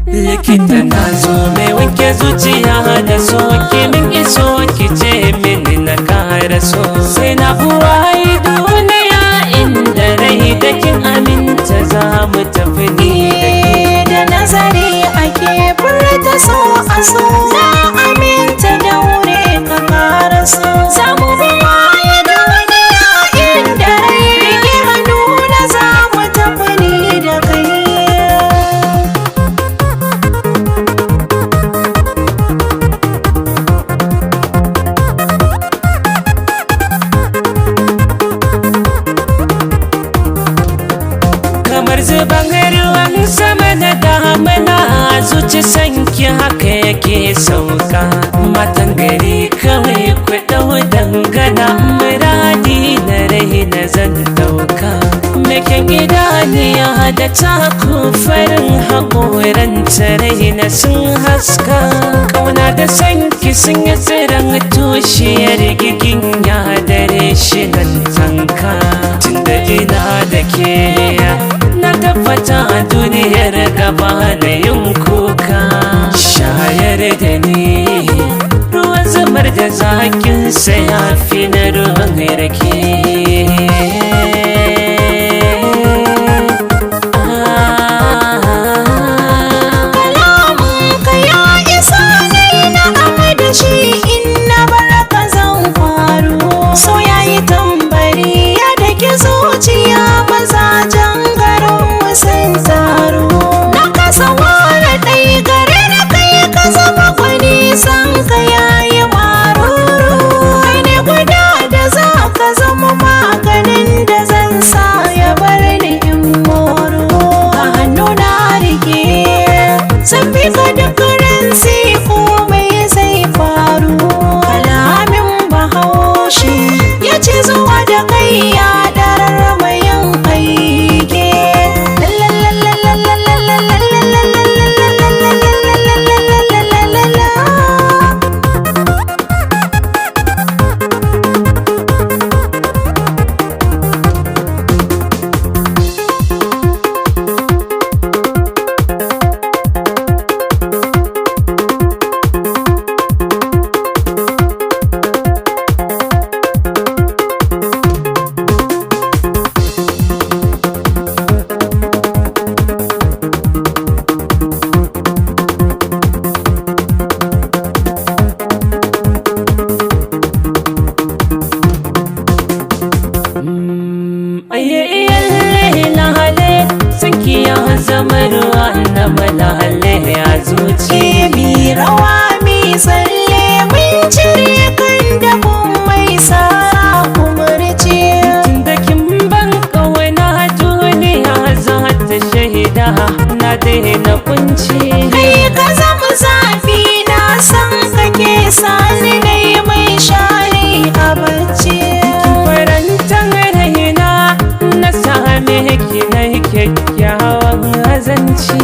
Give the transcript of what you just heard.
Likita na zo mai wanke zuciya da so, ki min iso ki ce mini na kara so. Sai na buwaye duniya inda rai da kin aminta za mu tafi ni da ke. Da nazari ake furta so a so, na aminta daure ka kara so. Za mu buwaye duniya inda rai, rike hannu na za mu tafi ni da kai. Kamar zuban ruwan sama na damina, zuci sanki haka yake sauka. Matan gari kawai ku ɗau dangana, muradi na rai na zan ɗauka. Meken idaniya da taku farin haƙoran rai na sun haska. Ƙauna da sanki sun yi tsiran tushiyar gigin ya dare shi nan tanka. Tunda ina da ke na tabbata a duniyar gaba na yin kuka. Shayar da ni ruwan zamar da zakin sa ya fi na ruwan rake. Kalamanka ya isa nai na'am da shi, in na baraka zan faru. So ya yi tambari ya dake zuciya, mazajen garin sun taru. Na kasa ware ɗai gare na kai ka zama gwani, san ka yayi maruru. Kai ne guda da za ka zama maganin da zan sa ya bar ni in moro. A hannu na rike zan bi ka duk rinsi, komai zai faru. Kalamin Bahaushe ya ce zuwa da kai ya darar mayan aike. Lalalalalalalalalalalalalalalalalalala. Aye iyalle lahale, sanki ya zama ruwa na malale a zuci. Mi rawa mi tsalle, mun cire kan dafin mai sara kumurci. Tunda kin ban kauna duniya za ta shaida na daina kunci. Kai ka zama zafi na san kake sani dai mai shari a bacci. Farantan raina na same ki na kyakkyawan azanci.